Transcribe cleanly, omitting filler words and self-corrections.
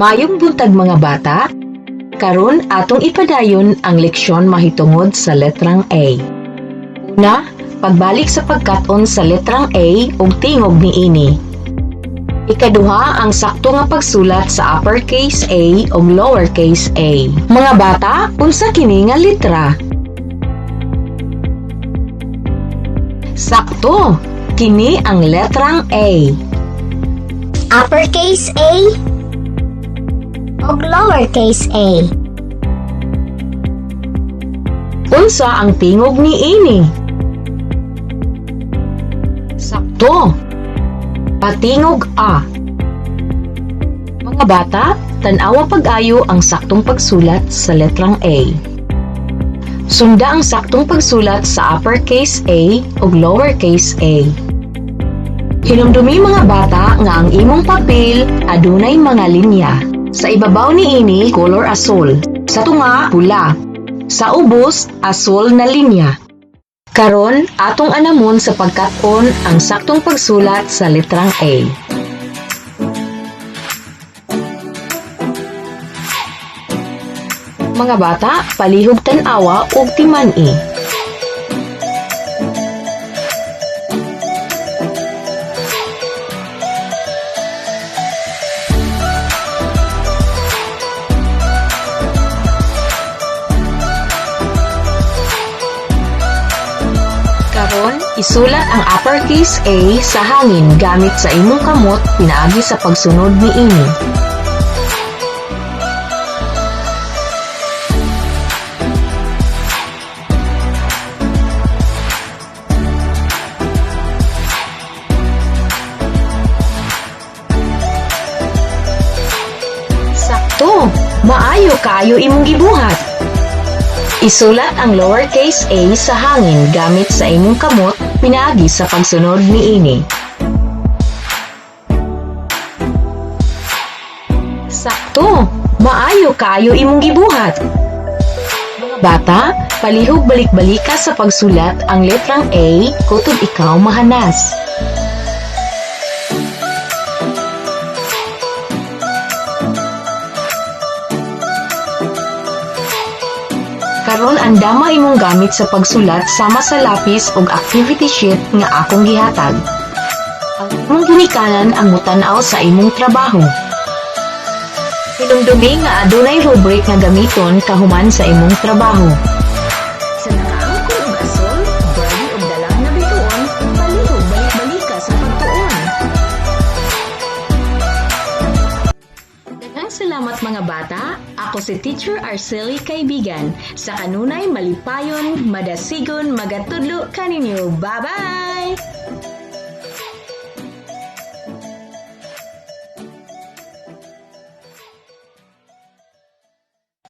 Maayong buntag, mga bata. Karon atong ipadayon ang leksyon mahitungod sa letrang A. Una, pagbalik sa pagkat-on sa letrang A ug tingog niini. Ikaduha, ang sakto nga pagsulat sa uppercase A ug lowercase a. Mga bata, unsa kini nga letra? Sakto, kini ang letrang A. Uppercase A ug lowercase a. Unsa ang tingog niini? Sakto. Patingog A. Mga bata, tan-awa pag-ayo ang saktong pagsulat sa letrang A. Sunda ang saktong pagsulat sa uppercase A ug lowercase a. Hinumdumi, mga bata, nga ang imong papel adunay mga linya. Sa ibabaw niini, color asul, sa tunga, pula, sa ubos, asul na linya. Karon, atong anamon sa pagkat-on ang saktong pagsulat sa letrang A. Mga bata, palihog tan-awa ug timan-i. Karon, isulat ang uppercase A sa hangin gamit sa imong kamot pinaagi sa pagsunod niini. Sakto! Maayo kaayo imong gibuhat. Isulat ang lowercase a sa hangin gamit sa imong kamot pinaagi sa pagsunod niini. Sakto! Maayo kaayo imong gibuhat. Mga bata, palihog balik-balika sa pagsulat ang letrang A kutob ikaw mahanas. Karon andama imong gamit sa pagsulat sama sa lapis ug activity sheet nga akong gihatag. Ang imong ginikanan ang mutan-aw sa imong trabaho. Hinumdumi nga adunay rubric nga gamiton kahuman sa imong trabaho. Sa nakaangkon og asol, bali og dalang na bituon, palihog balik-balika sa pagtuon. Daghang salamat, mga bata. Ako si Teacher Arceli Kaibigan. Sa kanunay malipayon, madasigon, magatudlo kaninyo. Bye-bye!